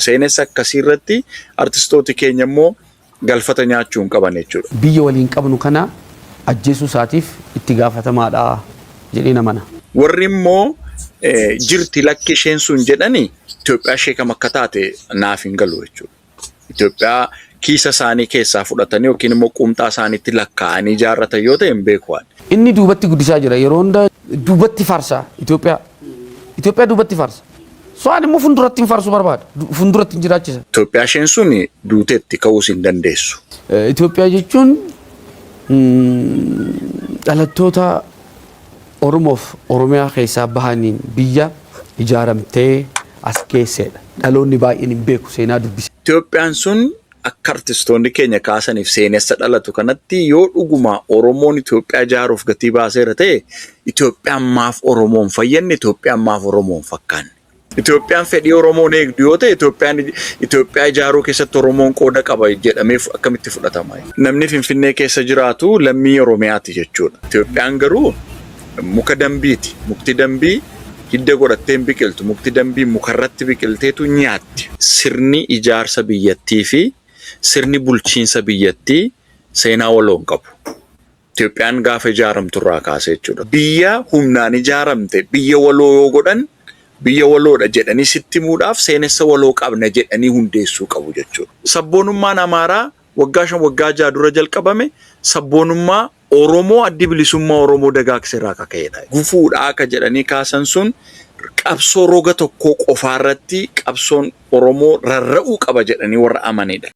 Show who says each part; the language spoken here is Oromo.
Speaker 1: Seenessa akkasii irratti artistooti keenya immoo galfata nyaachuu hin qaban jechuudha.
Speaker 2: Biyya waliin qabnu kana ajjeesuu isaatiif itti gaafatamaadha jedheen amana.
Speaker 1: Warri immoo jirti lakki isheen sun jedhani Itoophiyaa ishee kam akka taate naaf hin galu jechuudha. Itoophiyaa kiisa isaanii keessaa fudhatanii yookiin immoo quumxaa isaaniitti lakkaa'anii ijaarratan yoo ta'e hin beeku ani.
Speaker 2: Inni duubatti guddisaa jira. Yeroo hunda duubatti faarsa Itoophiyaa. Itoophiyaa duubatti faarsa. So ani immoo fuulduratti hin faarsuu barbaada. Fuulduratti hin jiraachisa.
Speaker 1: Itoophiyaa isheen sun duuteetti ka'uus hin dandeessu.
Speaker 2: Itoophiyaa jechuun dhalattoota Oromoof Oromiyaa keessaa bahaniin biyya ijaaramtee as geesseedha. Dhaloonni baay'een hin beeku seenaa dubbise.
Speaker 1: Itoophiyaan sun akka artistoonni keenya kaasaniif seenessa dhalatu kanatti yoo dhuguma Oromoon Itoophiyaa ijaaruuf gatii baaseera ta'e, Itoophiyaan maaf Oromoon fayyadne, Itoophiyaan maaf Oromoon fakkaanne? Itoophiyaan fedhii Oromoon eegdu yoo ta'e, Itoophiyaan Itoophiyaa ijaaruu keessatti Oromoon qooda qaba jedhamee akkamitti fudhatama? Namni Finfinnee keessa jiraatu lammii Oromiyaati jechuudha. Itoophiyaan garuu muka dambiiti. Mukti dambii hidda godhattee hin biqiltu. Mukti dambii mukarratti biqilteetu nyaatti. Sirni ijaarsa biyyattii fi sirni bulchiinsa biyyattii seenaa waloo hin qabu. Itoophiyaan gaafa ijaaramtu irraa kaasee jechuudha. Biyya humnaan ijaaramte biyya waloo yoo godhan, biyya waloodha jedhanii sitti himuudhaaf seenessa waloo qabna jedhanii hundeessuu qabu jechuudha. Sabboonummaan Amaaraa waggaa 5, waggaa 6 dura jalqabame sabboonummaa Oromoo Addi Bilisummaa Oromoo dagaagse irraa akka ka'edha. Gufuudha akka jedhanii kaasan sun qabsoo roga tokkoo qofaarratti qabsoon Oromoo rarra'uu qaba jedhanii warra amanidha.